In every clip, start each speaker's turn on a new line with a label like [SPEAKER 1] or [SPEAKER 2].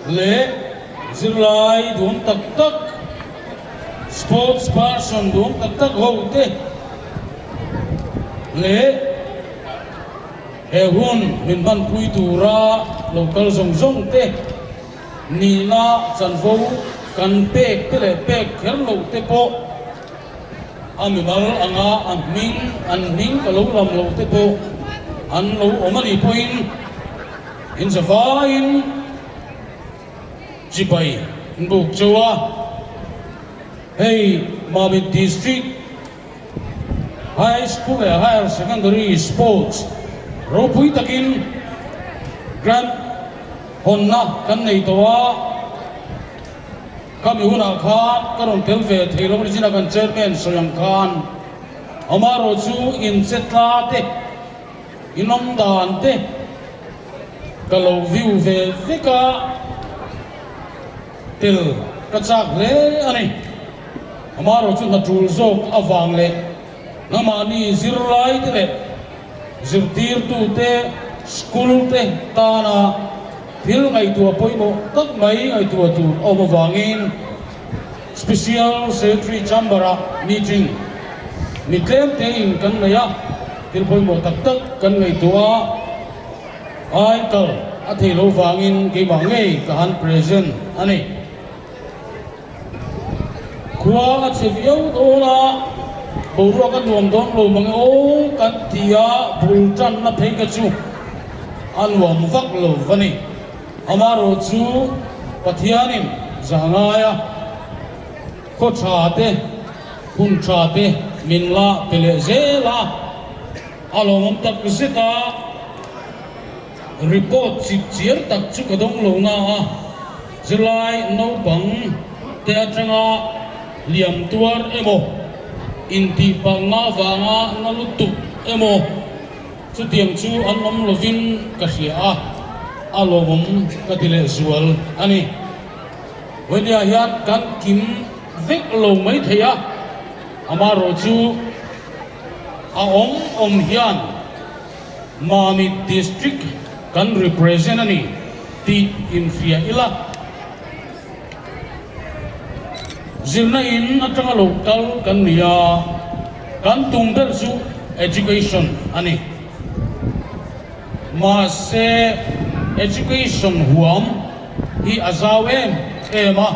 [SPEAKER 1] Leh zirlai duhawm tak tak, sports person duhawm tak tak ho te leh he hun min hmanpui tura lo kal zawng zawng te nihna chanvo kan pek te leh pek kher lo te pawh a mimal anga a hming an hming ka lo lam lo te pawh an lo awm a nih pawhin In zavaiin chibai an buk cheu a, hei Mamit District High School leh Higher Secondary Sports ropui takin Grant hawnna kan nei tawh a, khami hunah khan ka rawn tel ve thei lo nichin a kan Chairman sawi ang khan amaherawhchu inchetla te I nawm dan te ka lo view ve vek a, tel ka chak hle a ni. Amaherawhchu hna tul zawk avang leh nangmahni zirlai te leh. Zirtirtute, school te tana thil ngaihtuah pawimawh tak mai ngaihtuah tur a awm avangin Special Secretary Chamber-ah meeting mi tlem tein kan nei a, thil pawimawh tak tak kan ngaihtuah a, ai kal a theih loh vangin keimah ngei ka han present a ni. Khua a chhe viau dawn a, boruak a nuam dawn lo mang e aw kan ti a, bul tanna phei kha chu a nuam vak lo va ni. Amaherawh chu Pathianin zah ngai a, khaw tha te, hun tha te min la pe leh zel a, a lawmawm tak zet a. Report chip chiar tak chu ka dawng lo na a, zirlai naupang te atanga hliam tuar emaw, intihpalhna vanga na lutuk emaw chutiang chu an awm lovin ka hria a, a lawmawm ka ti lehzual a ni. Vawinia hian kan kim vek lo maithei a, amaherawh chu a awm awm hian Mamit District kan represent a ni tih inhria ila. Zirna in atanga lo kal kan ni a, kan tum ber chu education a ni. Mahse education huam hi a zau em em a.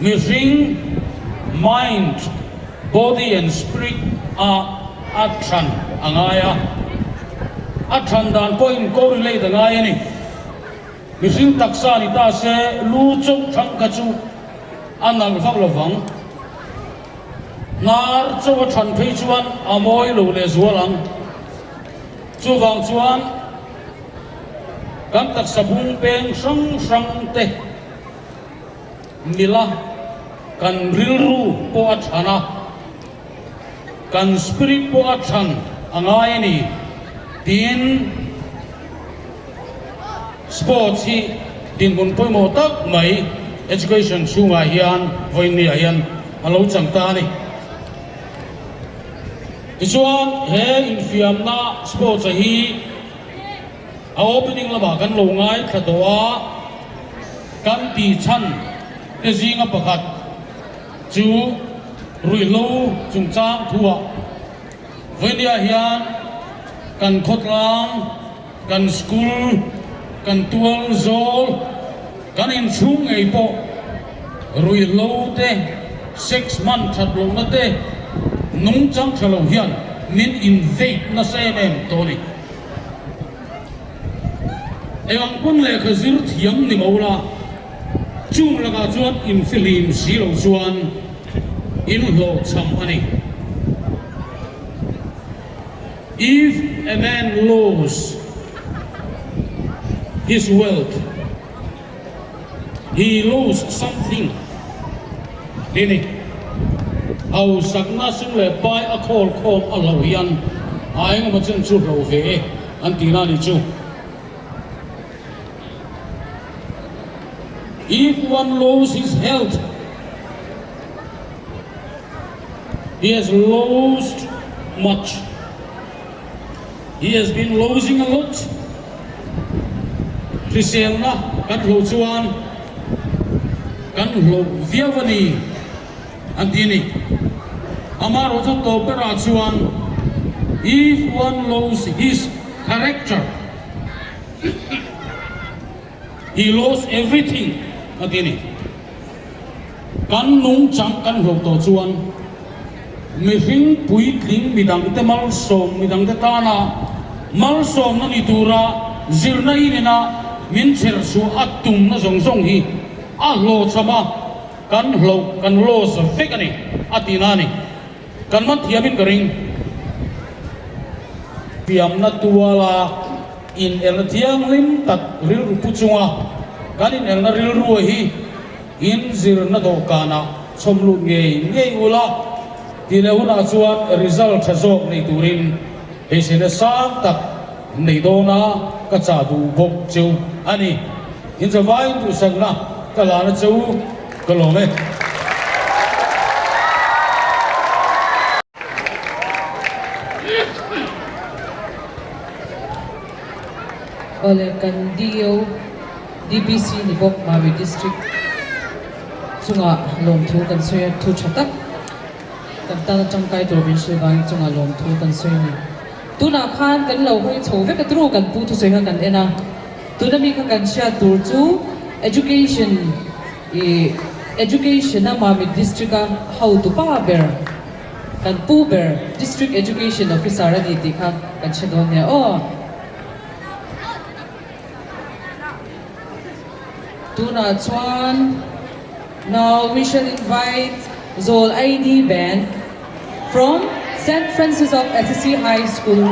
[SPEAKER 1] Mihring mind, body and spirit a a than a ngai a, a than dan pawhin correlate a ngai a ni. Mihring taksa ni ta se lu chauh thang kha chu a nalh vak lo vang. Hnar chauh a than phei chuan a mawi lo lehzual ang. Chuvang chuan kan taksa bung peng hrang hrang te mila kan rilru pawh a than a, kan spirit pawh a than a ngai a ni tiin sports hi dinhmun pawimawh tak mai education chhungah hian vawiinniah hian a lo chang ta a ni. Tichuan he infiamna sports-a hi a opening lamah kan lo ngaithla tawh a, kan tih chhan te zinga pakhat chu ruihhlo chungchang thuah vawinia hian kan khawtlang, kan school, kan tual zawl, kan inchhung ngei pawh ruihhlo te, sex hman that lohna te, nungchang tha lo hian min invade nasa em em tawh a ni. Eng pawn lehkha zir thiam ni mo la, chung lakah chuan infihlim si lo chuan inhlawhchham a ni. If a man lose his wealth, he lose something tih a ni. Hausakna sum leh pai a khawl khawm a hloh hian a engemaw chen chu hloh ve e an tihna a ni chu. If one lose his health, He has lost much. He has been losing a lot. Hriselna kan hloh chuan kan hloh viau a ni an ti a ni. Amaherawh chu tawp berah chuan if one lose his character, he lost everything a ti a ni. Kan nungchang kan hloh tawh chuan mihring puitling midangte malsawm midangte tana malsawmna ni tura zirna inena min chherchhuah a tumna zawng zawng hi a hlawhchham a, kan hloh kan loss vek a ni a tihna a ni. Kan man thiamin ka ring. Thiamna tuala inelna thianghlim tak rilru pu chunga kan inelna rilru hi inzirna dawhkanah chhawm lut ngei ngei ula tih leh hunah chuan result tha zawk nei turin beiseina sang tak nei dawna ka chah duh bawk cheu a ni. Inzavain duhsakna ka lana cheu ka lawm e.
[SPEAKER 2] Awle kan DO, DPC ni bawk Mami District chungah lawmthu kan sawi a, thu tha tak kan tana tangkai tur min hrilh vangin chungah lawmthu kan sawi a ni. Tunah khan kan lo hawi chho vek a turu kan pu thusawi kha kan en a, tuna mi kha kan hriat tur chu Education ih Education a Mami District a hotu pa ber kan pu ber District Education Officer a ni tih kha kan hre dawn nia aw. Tunah chuan now we shall invite Zawl ID Band from Saint Francis of Assisi High School.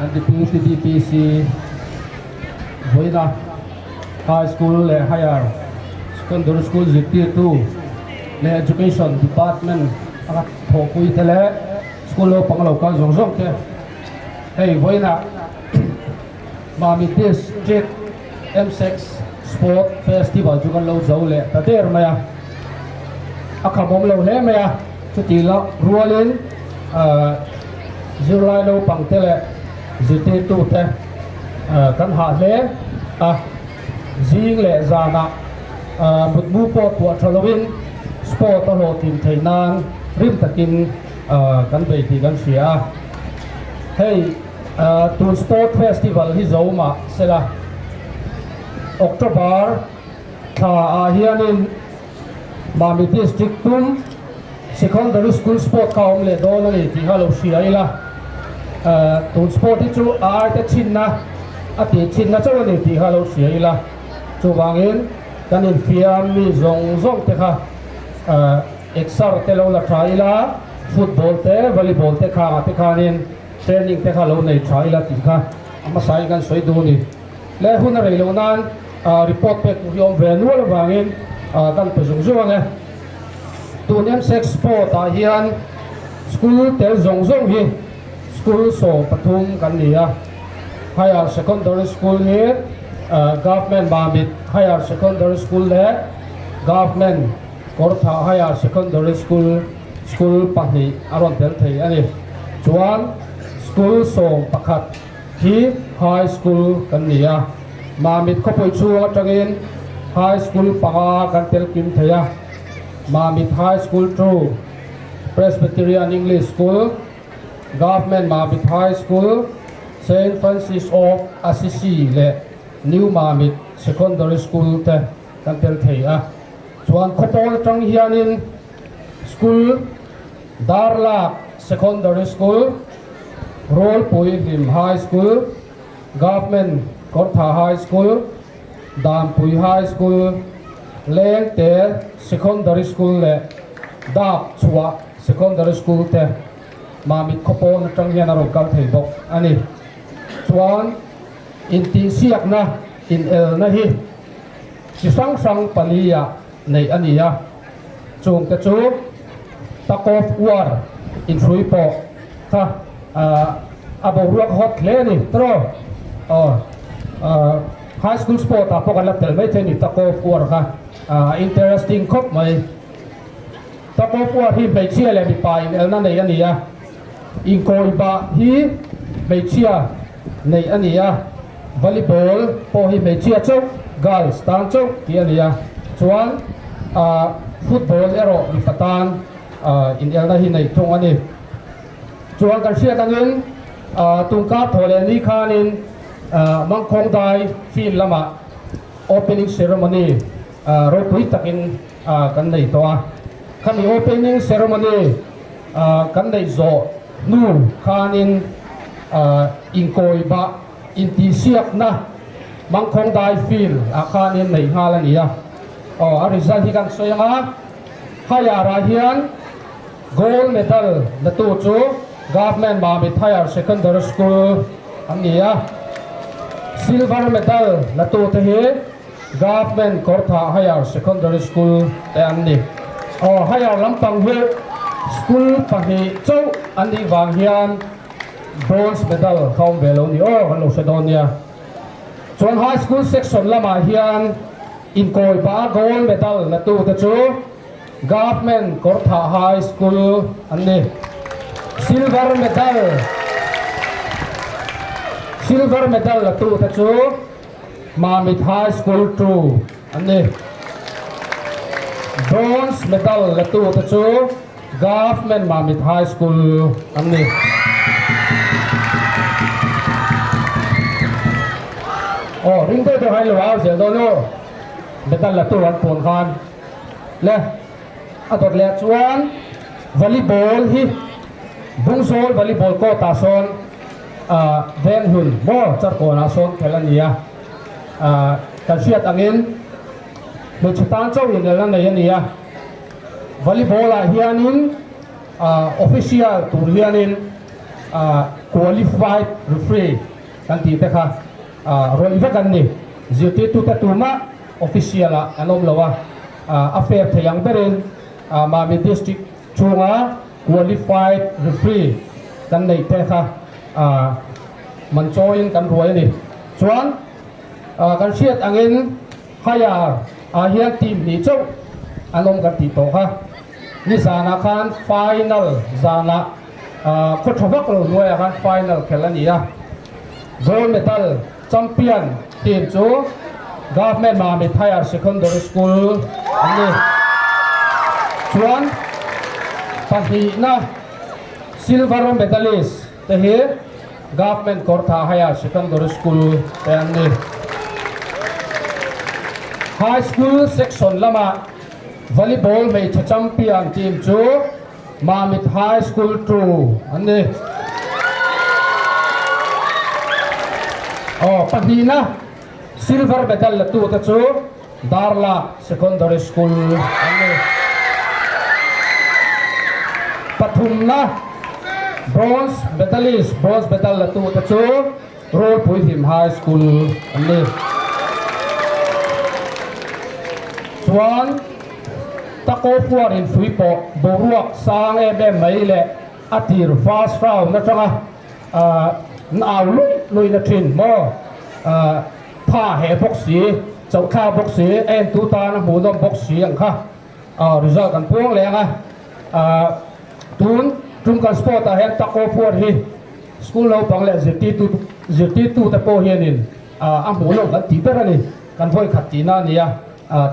[SPEAKER 3] Kan Deputy DPC vawiina High School leh Higher Secondary School zirtirtu leh Education Department a thawhpui te leh School naupang lo kal zawng zawng te hei vawiinah Mami District M6 Sport Festival chu kan lo zo leh ta der mai a, a khamawm lo hle mai a, chuti la rualin zirlai naupang te leh zirtirtu te kan hah hle a, zing leh zanah mutmu pawh puah tha lovin sport a hlawhtlin theih nan rim takin kan bei tih kan hria a, hei. Tun Sport Festival hi zo mah sela, October thla ah hianin Mami District pum Secondary School Sport kha a awm leh dawn a ni tih kha lo hria ila. Tun sport hi chu a aite chhinna a tih chhinna chauh a ni tih kha lo hria ila. Chuvangin kan infiam mi zawng zawng te kha exer te lo la tha ila, football te, volleyball te khangah te khanin Training te kha lo nei tha ila tih kha a hmasain kan sawi duh a ni. Le hun a rei loh nan report pek tur hi awm ve nual avangin kan pe zung zung ang e. Tun MSEC sport ah hian school tel zawng zawng hi school 13 kan ni a. Higher Secondary School hi Government Mamit Higher Secondary School leh Government Kawrthah Higher Secondary School School pahnih a rawn tel thei a ni. Chuan School 11 hi High School kan ni a. Mamit khawpui chhung atangin High School panga kan tel kim thei a. Mamit High School 2, Presbyterian English School, Government Mamit High School, Saint Francis of Assisi leh New Mamit Secondary School te kan tel thei a. Chuan khawpawl atang hianin School Darlak Secondary School, Rawlpui Hlim High School, Government Kawrtha High School, Danpui High School, Lengte Secondary School leh Dap Chhuah Secondary School te Mamit khawpawn atang hian a rawn kal thei bawk a ni. Chuan intihsiakna inelna hi chi hrang hrang paliah neih a ni a, chungte chu Tug of War inhrui pawh kha a boruak hawt hle a ni tiraw? Aw High School Sport ah pawh kan la tel maithei a ni Tug of War kha a interesting khawp mai. Tug of War hi hmeichhia leh mipa inelna nei a ni a, inkawibah hi hmeichhia neih a ni a, volleyball pawh hi hmeichhia chauh, girls tan chauh tih a ni a, chuan ah football erawh mipa tan ah inelna hi neih thung a ni. Chuan kan hriat angin ah tungkar thaw leh ni khanin ah Mangkhawng dai field lamah opening ceremony ah ropui takin kan nei tawh a, khami opening ceremony kan neih zawh hnu khanin inkawi bah intihsiakna Mangkhawng dai field ah khanin neih nghal a ni a, aw a result hi kan sawi ang a, higher ah hian gold medal la tu chu Government Mamit Higher Secondary School an ni a, silver medal la tu te hi Government Kawrthah Higher Secondary School te an ni. Aw, higher lampang hi school pahnih chauh an nih vang hian bronze medal kha awm ve lo ni aw, kan lo hre dawn nia. Chuan high school section lamah hian inkawi pah a gold medal la tu te chu Government Kawrthah High School an ni. Silver medal Silver medal la tu te chu Mamit High School tu an ni. Bronze medal la tu te chu Government Mamit High School an ni. Aw, ring deuh deuh hai lo au zel dawn u. Medal la tu an pawn khan le a dawt leh chuan volleyball hi Bungzawl volleyball court ah sawn Ah veng hlun maw charkawnah sawn khelh a ni a, ah kan hriat angin hmeichhe tan chauh inelna nei a ni a, volleyball ah hianin ah official tur hianin ah qualified referee kan tih te kha ah rawih vek an ni, zirtirtute tumah official ah an awm lo a, ah a fair thei ang berin ah Mami district Chunga qualified referee kan neih te kha man chawiin kan ruai a ni. Chuan kan hriat angin higher ah hian team hnih chauh an awm kan tih tawh kha. Nizanah khan final zanah khaw tha vak lo hnuaiah khan final khelh a ni a. Gold medal champion team chu Government Mamit Higher Secondary School an ni. Chuan pahnihna silver medalist te hi Government Kawrtha Higher Secondary School te an ni. High School section lamah volleyball hmeichhe champion team chu Mamit High School tu an ni. Aw, pahnihna silver medal la tu te chu Darlak Secondary School an ni. Pathumna bronze medalist, bronze medal la tu te chu Rawlpuihlim High School an ni. Chuan Taco Fuarin hrui pawh boruak sang em em mai leh a tir first round atanga an au luih luih na thin maw? Tha he bawk si, chauh thla bawk si, a entu tan a hmuhnawm bawk si ang kha result kan puang leh ang a. Tun tum kan sport ah hian Taco Fuar hi School naupang leh zirtirtu zirtirtute pawh hianin a hmuh loh kan tih ber a ni. Kan vawi khat tihna a ni a,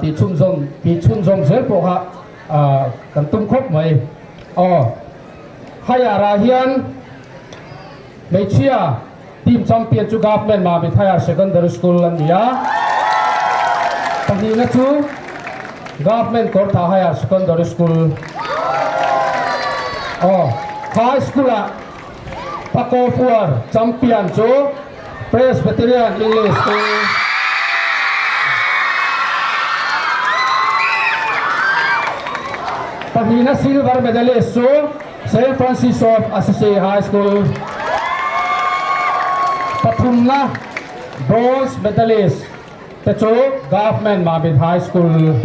[SPEAKER 3] tih chhunzawm tih chhunzawm zel pawh kha kan tum khawp mai. Aw, higher ah hian hmeichhia. Team champion chu Government Mamit Higher Secondary School an ni a, pahnihna chu Government Kawrthah Higher Secondary School. Aw, High School-ah Paco Fuar champion chu Presbyterian English School. Pahnihna silver medalist chu Saint Francis of Assisi High School. Pathumna bronze medalist te chu Government Mamit High School.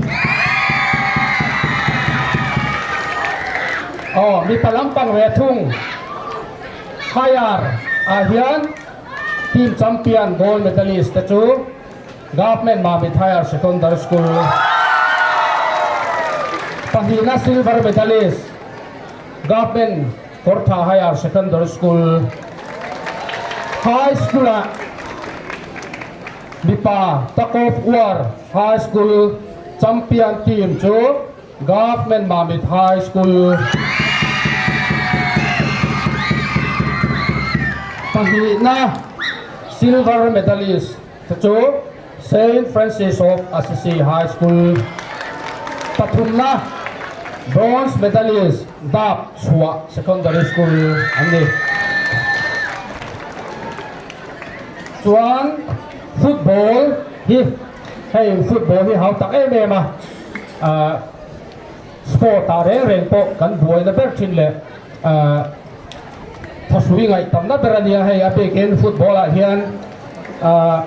[SPEAKER 3] Aw, mipa lampang ve thung higher ah hian team champion gold medalist te chu Government Mamit Higher Secondary School. Pahnihna silver medalist Government Kawrtha Higher Secondary School. High School ah mipa Tug of War High School champion team chu Government Mamit High School. Pahnihna silver medalist te chu Saint Francis of Assisi High School. Pathumna bronze medalist Dap Chhuah Secondary School an ni. Chuan football hi hei football hi hau tak em em a ah sport ah reng reng pawh kan buaina ber thin leh ah thahrui ngaih tamna ber a nia hei a bikin football ah hian ah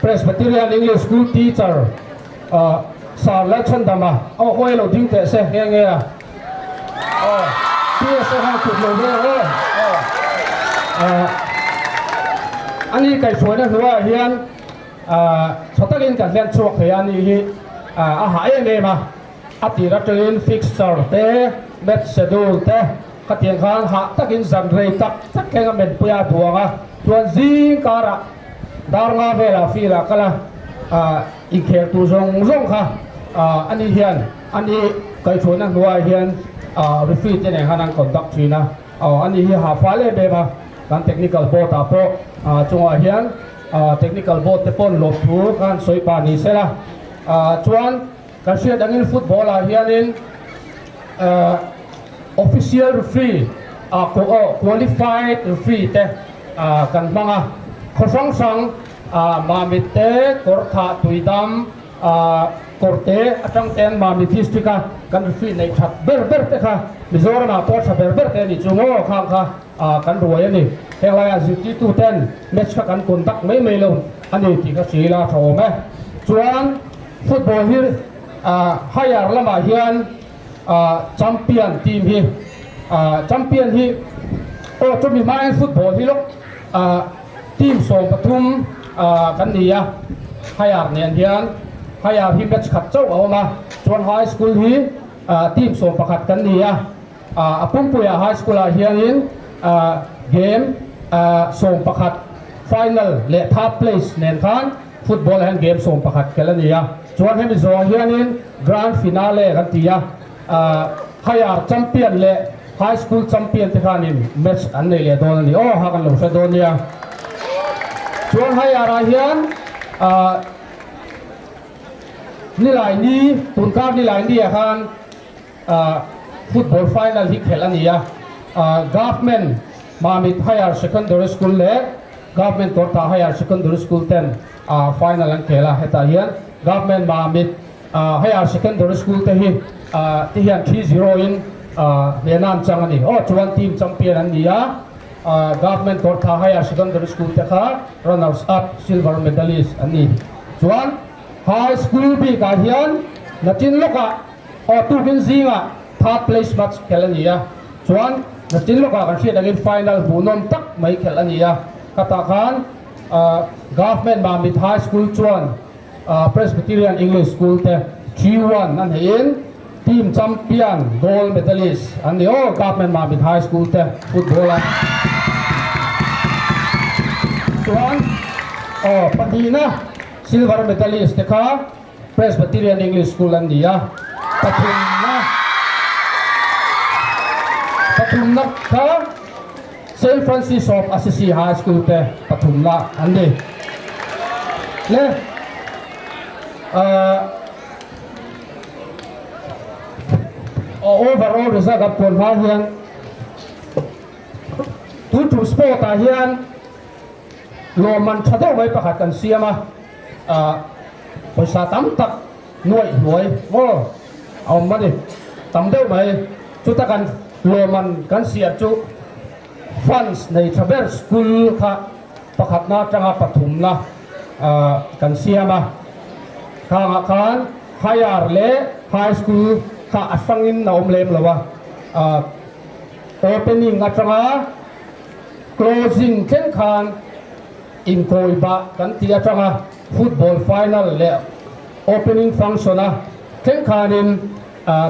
[SPEAKER 3] Presbyterian English School teacher ah Sir Lalchhandama aw hawi lo ding teh se nghe nghe a aw PSA khan kut lo ve ang aw ah ani kaihhruaina hnuaiah hian ah tha takin kan hlen chhuak thei a ni hi ah a hah em em a a tir atangin fixture te match schedule te khatiang khan hah takin zan rei tak tak thleng a menpui a duang a chuan zing karah dar nga velah field ah kal a ah inkhel tur zawng zawng kha ah ani hian ani kaihhruaina hnuaiah hian ah referee te nen khan an conduct thin a aw ani hi hah fal em em a kan technical board ah pawh ah chungah hian ah technical board te pawn lawm thu khan sawi pah ni sela ah chuan kan hriat angin football ah hianin ah official referee ah qualified referee te ah kan hmang a khaw hrang hrang ah Mamit te Kawrthah Tuidam ah kawr te atang ten Mamit district a kan referee neih that ber ber te kha Mizoram ah pawh tha ber ber te a nih chu maw khang kha ah kan ruai a ni. Heng laiah zirtirtu ten match kha kan conduct mai mai lo a ni tih kha hria ila a tha awm e. Chuan football hi ah higher lamah hian ah champion team hi ah champion hi aw chumi hmain football hi lawk ah team 13 ah kan ni a higher nen hian higher hi match khat chauh a awm a chuan high school hi ah team 11 kan ni a. A pumpuiah High School ah hianin game 11 final leh third place nen khan football ah hian game 11 kel a ni a. Chuan hemi zawng hianin grand finale kan ti a, higher champion leh high school champion te khanin match an nei leh dawn a ni. Aw ha kan lo hre dawn nia. Chuan higher ah hian Nilaini, tunkar Nilaini ah khan Football final hi khelh a ni a, Government Mamit Higher Secondary School leh Government Kawrthah Higher Secondary School ten final an khel a, hetah hian Government Mamit Higher Secondary School te hi te hian 3-0 in hnehna an chang a ni. Aw chuan team champion an ni a, Government Kawrthah Higher Secondary School te kha runners up silver medalist an ni. Chuan High School bikah hian nachin lawkah Aw tukin zingah third place match khelh a ni a, chuan nachin lawkah kan hriat angin final hmuhnawm tak mai khelh a ni a, khatah khan Government Mamit High School chuan Presbyterian English School te 3-1 an heihin team champion gold medalist an ni aw Government Mamit High School te football a chuan aw pahnihna silver medalist te kha Presbyterian English School an ni a, pathumna pathumna kha Saint Francis of Assisi High School te pathumna an ni. Le overall result a puan hma hian tun tum sport ah hian lawmman tha deuh mai pakhat kan siam a, pawisa tam tak nuaih hnuai maw a awm a ni tam deuh mai chuta kan lawmman kan siam chu funds nei tha ber school kha pakhatna atanga pathumna ah kan siam a khangah khan higher leh high school kha a hrangin a awm lem lo a ah opening atanga closing thleng khan inkawi bah kan tih atanga Football final leh opening function a thleng khanin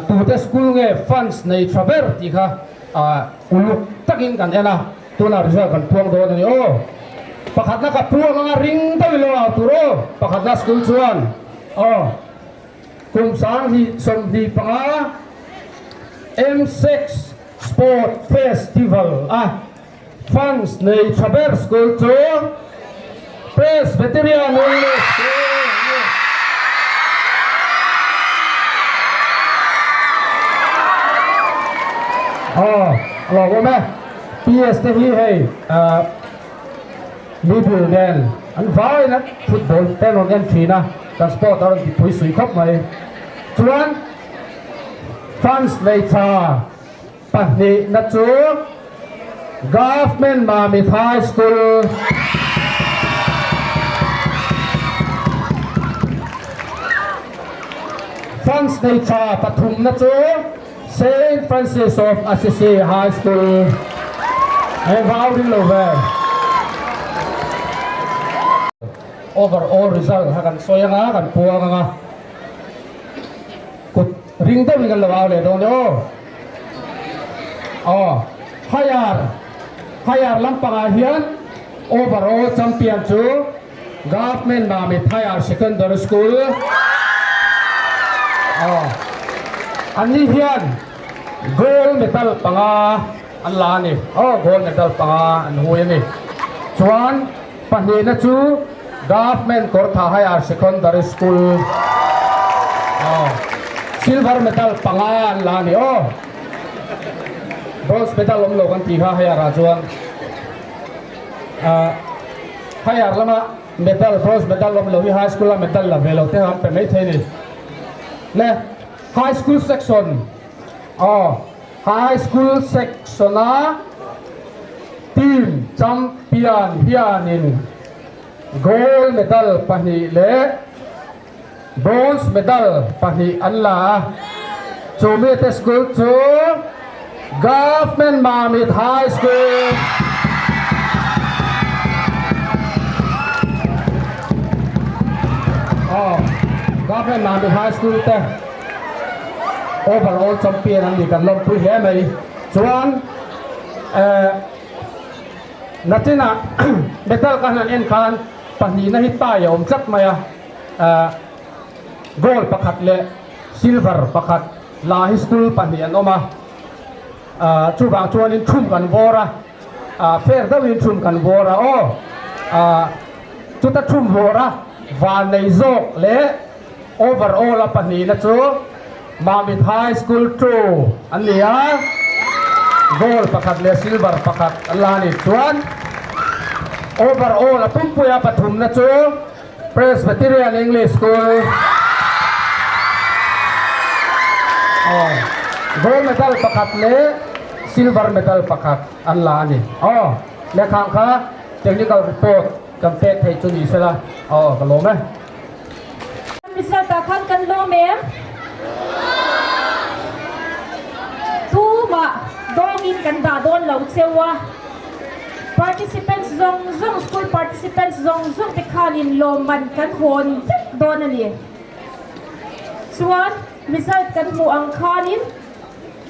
[SPEAKER 3] tute school nge funds nei tha ber tih kha uluk takin kan en a, tunah result kan puang dawn a ni aw. Pakhatna ka puang anga ring deuh ilo au tur aw, pakhatna school chuan aw kum 20 25 M6 Sport Festival a Funds nei tha ber school chu Presbyterian English School a ni. Aw, a lawmawm e. PS te hi hei middle nen an vaiin an football te an rawn en thin a, kan sport a rawn ti pui sui khawp mai. Chuan funds nei tha Pahnihna chu Government Mamit High School. Funds nei tha pathumna chu Saint Francis of Assisi High School. Hei vau ring lo ve. Overall result kha kan sawi anga kan puang anga kut ring deuhin kan lo au leh dawn e aw. Aw, higher, higher lampangah hian overall champion chu Government Mamit Higher Secondary School. Aw, anni hian gold medal panga an la a ni. Aw, gold medal panga an hui a ni. Chuan pahnihna chu Government Kawrtha Higher Secondary School. Aw, silver medal panga an la a ni aw. Bronze medal awm lo kan tih kha higher ah chuan ah higher lama medal bronze medal awm lo hi high school a medal la ve lo te an pe mai thei a ni. Le high school section aw high school section a team champion hianin gold medal pahnih leh Bronze medal pahnih an la a, chu mite school chu Government Mamit High School. Aw, Government Mamit High School te overall champion an ni kan lawmpui hle mai. Chuan eh nachinah medal ka han en khan pahnihna hi tai a awm tlat mai a. Gold pakhat leh silver pakhat la hi school pahnih an awm a, chuvang chuanin thum kan bawr a, fair deuhin thum kan bawr a aw, chuta thum bawr a van nei zawk leh overall a pahnihna chu Mamit High School 2 an ni a, gold pakhat leh silver pakhat an la a ni. Chuan overall a pumpuia pathumna chu Presbyterian English School aw gold medal pakhat leh silver medal pakhat an la a ni. Aw lehkhang kha technical report kan pek theih chu ni sela aw ka lawm e.
[SPEAKER 4] Result ah khan kan lawm em? Tumah dawngin kan dah dawn lo cheu a. Participants zawng zawng, school participants zawng zawng te khanin lawmman kan hawn vek dawn a ni. Chuan result kan hmuh ang khanin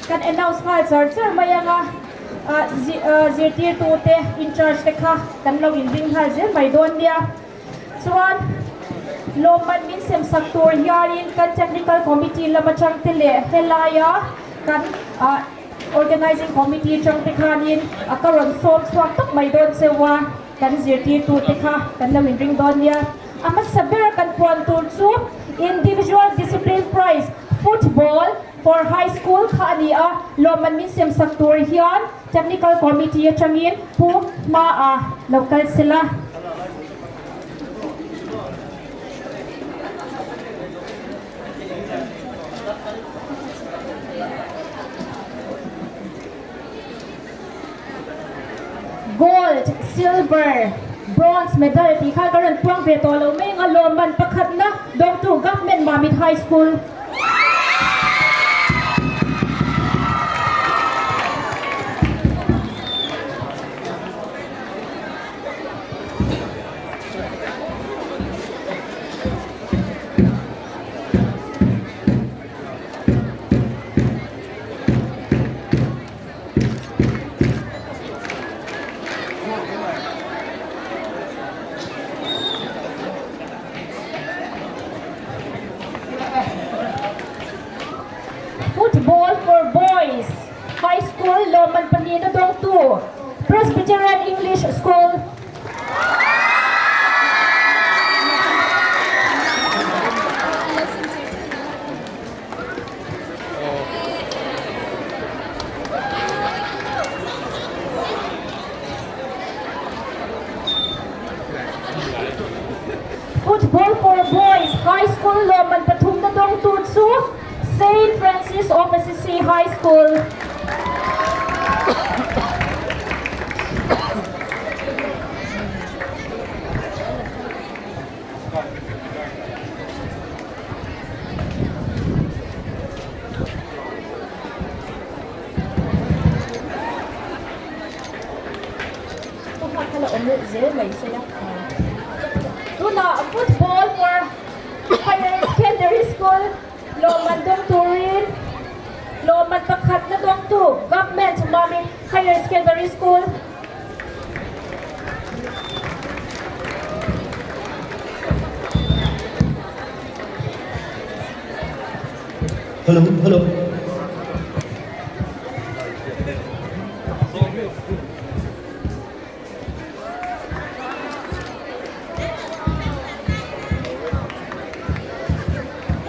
[SPEAKER 4] kan announce nghal char char mai ang a, zirtirtute in charge te kha kan lo inring nghal zel mai dawn nia. Chuan lawmman min sem sak tur hianin kan technical committee lam atang te leh helaia kan. Organizing Committee atang te khanin a ka rawn sawm chhuak tak mai dawn cheu a, kan zirtirtute kha kan lo inring dawn nia. A hmasa ber kan puan tur chu Individual Discipline Prize Football for High School kha a ni a, lawmman min semsak tur hian Technical Committee atangin Pu Hmaa lo kal sela. Gold, Silver, Bronze medal tih kha ka rawn puang ve tawh lo mai ang a, lawmman pakhatna dawngtu Government Mamit High School. Football for Boys High School lawmman pahnihna dawngtu Presbyterian English School. Football for Boys High School lawmman pathumna dawngtu chu Saint Francis of Assisi High School. Tunah football for higher secondary school lawmman dawng turin lawmman pakhat na dawngtu government Mamit higher secondary school.
[SPEAKER 5] Hello, hello.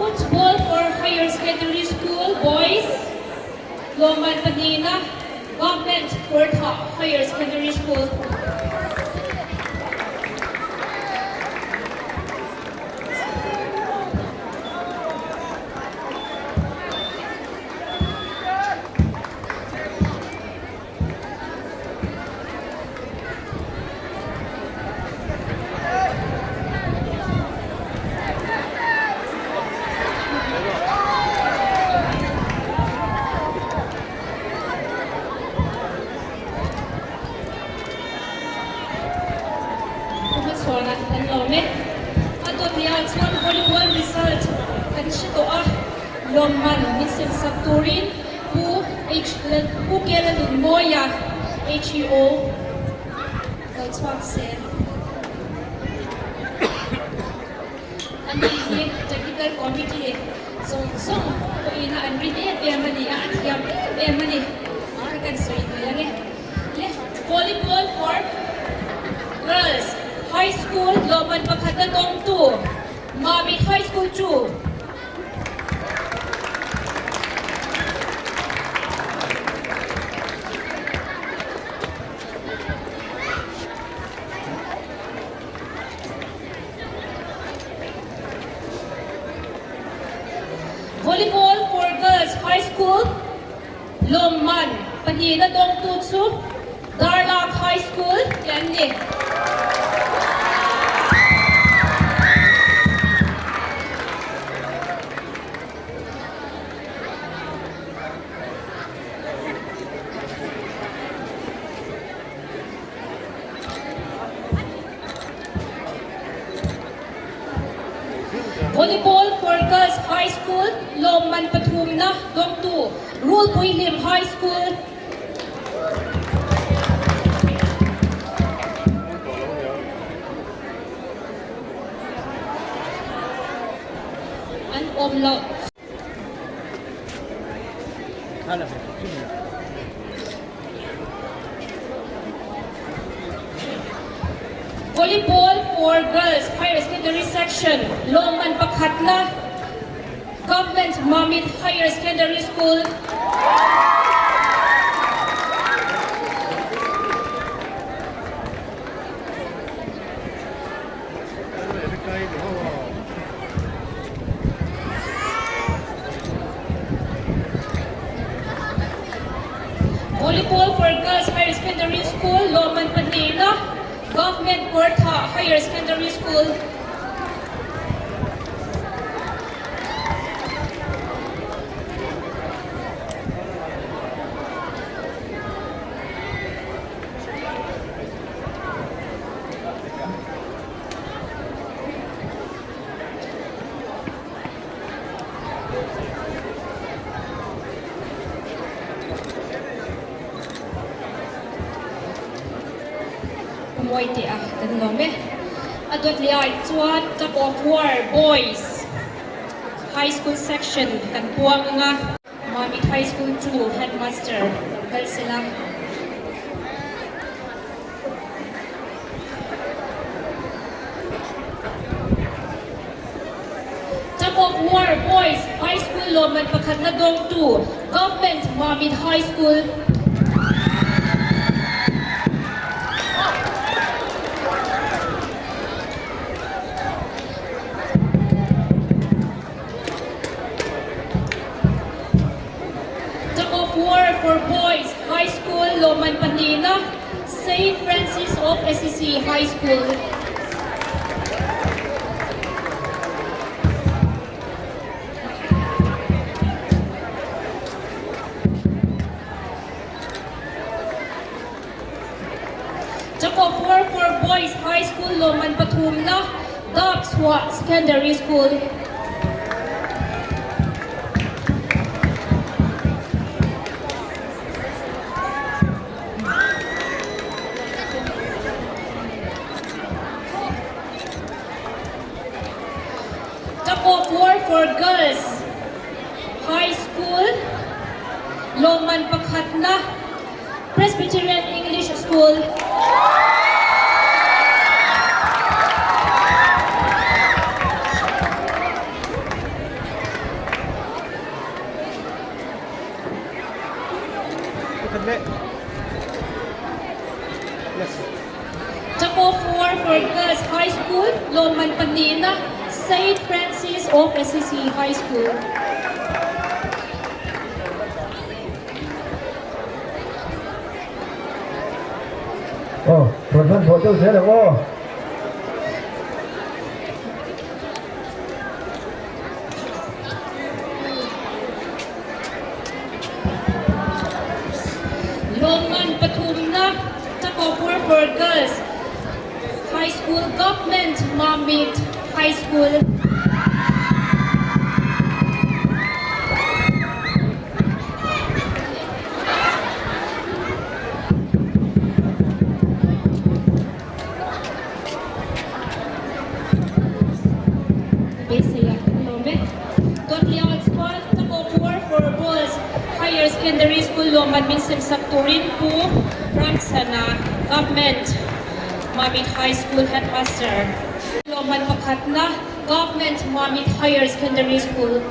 [SPEAKER 6] Football for Higher Secondary School Boys Lawmman pahnihna Government Kurtha Higher Secondary School. Hmachhuana kan lawm e. A dawtniah chuan volleyball result kan hre tawh a, lawmman min semsak turin Pu H Pu Kela Nunmawia, HEO, lo chhuak se. Ani hi Technical Committee zawng zawng pawhin a an rin em em a ni a, a thiam em em a ni. Kha kan sawi ve ang e. Le Volleyball for Girls High School lawmman pakhat a dawngtu Mamit High School chu. Volleyball for Girls High School lawmman pahnihna dawngtu chu Darlak High School te an ni. Volleyball for Girls High School lawmman pathumna dawngtu Rulpuihlim High School. An awm loh. Volleyball for Girls Higher Secondary Section lawmman pakhatna Government Mamit Higher Secondary School. Volleyball for Girls Higher Secondary School lawmman pahnihna Government Kawrthah Higher Secondary School. Mawi teh a kan lawm e. A dawt leh ah chuan Tug of War Boys High School Section kan puang ang a. Mamit High School 2 Headmaster lo kal sela. Tug of War Boys High School lawmman pakhatna dawngtu Government Mamit High School. Tug of War for Boys High School lawmman pahnihna Saint Francis of Assisi High School. Tug of War for Boys High School lawmman pathumna Dapchhuah Secondary School. Tug of War for Girls High School lawmman pakhatna Presbyterian English School. Tug of War for Girls High School lawmman pahnihna Saint Francis of Assisi High School.
[SPEAKER 5] Aw, rawn hman hmawh deuh zel ang aw.
[SPEAKER 6] Lawmman pathumna Tug of War for Girls High School Government Mamit High School. Beisei a kan lawm e. Dawtliau chuan Tug of War for Boys Higher Secondary School lawmman min sem sak turin Pu Ramchhana Government Mamit High School Headmaster lawmman pakhatna Government Mamit Higher Secondary School.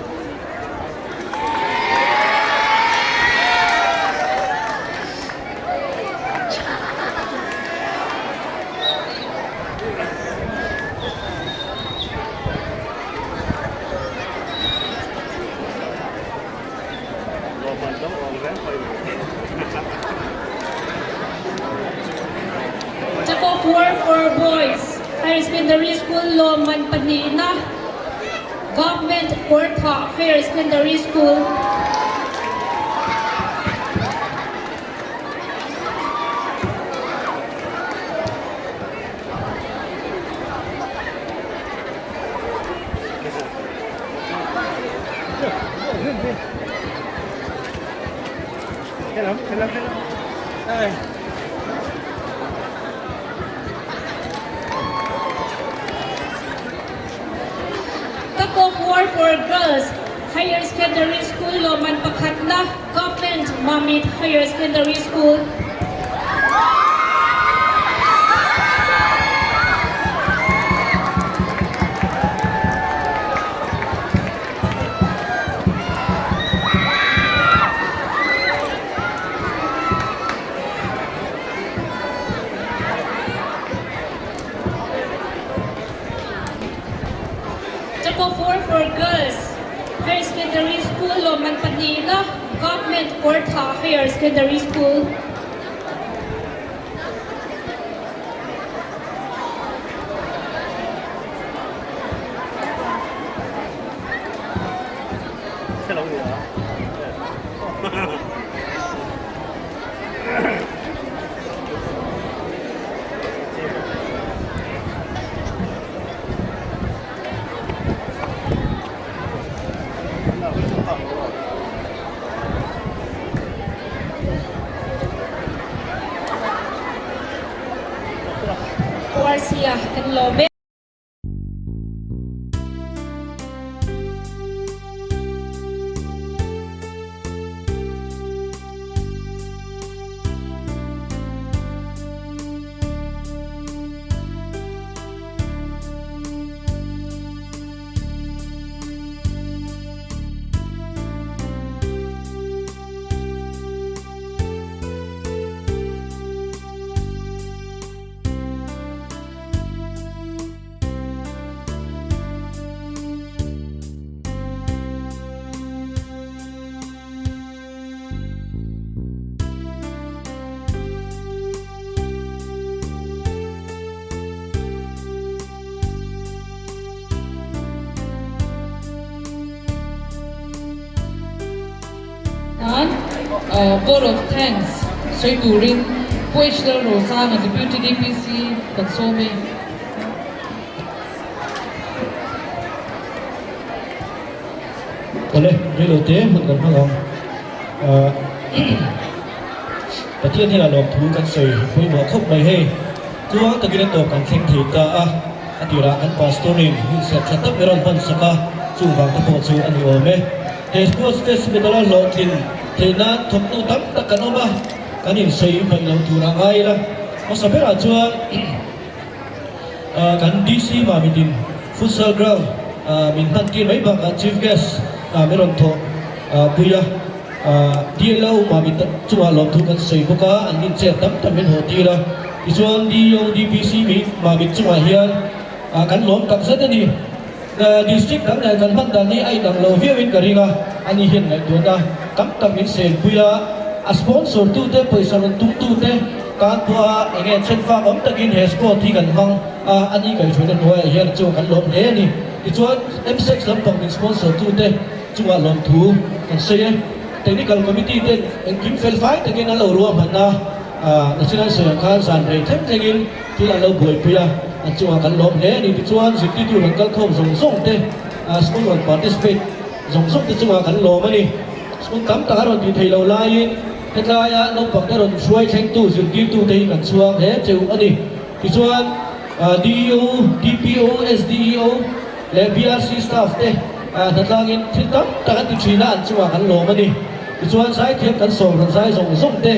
[SPEAKER 6] Tug of War for Boys Higher Secondary School lawmman pahnihna Government Kawrthah Higher Secondary School. Tug of War for Girls Higher Secondary School lawmman pakhatna Government Mamit Higher Secondary School. Top 4 for Girls Higher Secondary School lawmman pahnihna Government Kawrthah Higher Secondary School. Garcia kan lawm e.
[SPEAKER 2] Nan vote of thanks sawi turin Pu H Lalrosanga Deputy DPC kan sawm e.
[SPEAKER 7] Awle, reilo te hmun kan hmang ang. Pathian hian a lawmthu kan sawi pawimawh khawp mai hei. Tluang takin a tawp kan thleng thei ta a, a tirah kan pastor in hun serh tha tak ber a rawn hman sak a, chung vang te pawh chu a ni awm e. He Sports Festival a hlawhtlin theih nan thawktu tam tak kan awm a, kan insawi hmaih lo tur a ngai ila. Hmasa berah chuan kan DC Mamitin Futsal Ground min hman tir mai bakah Chief Guest min rawn thawh pui a, DLO Mamit chungah lawmthu kan sawi bawk a, an incher tam tam min haw tir a. Tichuan DEO DPC Mamit chungah hian kan lawm tak zet a ni. District dang nen kan hman dan hi a inang lo viauin ka ring a, ani hian ngaihtuahna tam tak min senpui a, a sponsor tute, pawisa rawn tum tute tan pawha eng nge chhenfak awm takin he sport hi kan hmang a, ani kaihhruaina hnuaiah hian chungah kan lawm hle a ni. Tichuan M-sex lampang min sponsor tute chungah lawmthu kan sawi e. Technical committee ten engkim fel fai takin an lo ruahman a, National sawi ang khan zan rei thleng thlengin thil an lo buaipui a, an chungah kan lawm hle a ni. Tichuan zirtirtu rawn kal khawm zawng zawng te, school rawn participate zawng zawng te chungah kan lawm a ni. School tam tak a rawn tih theih loh laiin hetlaia naupang te rawn hruai thlengtu zirtirtu te hi kan chhuang hle cheu a ni. Tichuan DEO, DPO, SDEO leh BRC staff te hnatlangin thil tam tak an ti thin a, an chungah kan lawm a ni. Tichuan zaithiam kan sawm rawn zai zawng zawng te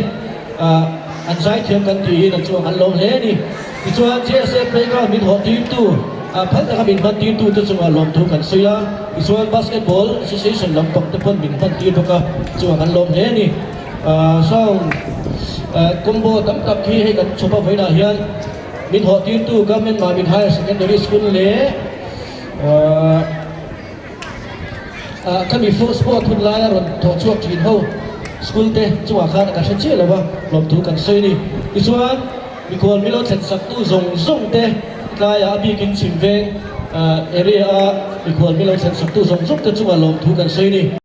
[SPEAKER 7] an zaithiam kan tiin an chungah kan lawm hle a ni. Tichuan JSA playground min hawh tirtu, phal taka min hman tirtu te chungah lawmthu kan sawi a. Tichuan basketball association lampang te pawn min hman tir bawk a, chungah kan lawm hle a ni. Sound combo tam tak hi hei kan chhawp a vawiinah hian min hawh tirtu Government Mamit Higher Secondary School leh Khami full sport hun laia rawn thawh chhuak thin ho school te chungah khan ka hre chiah lo va, lawmthu kan sawi a ni. Tichuan mikhual milo thlen saktu zawng zawng te tlaiah a bikin chhim veng area a mikhual milo thlen saktu zawng zawng te chungah lawmthu kan sawi a ni.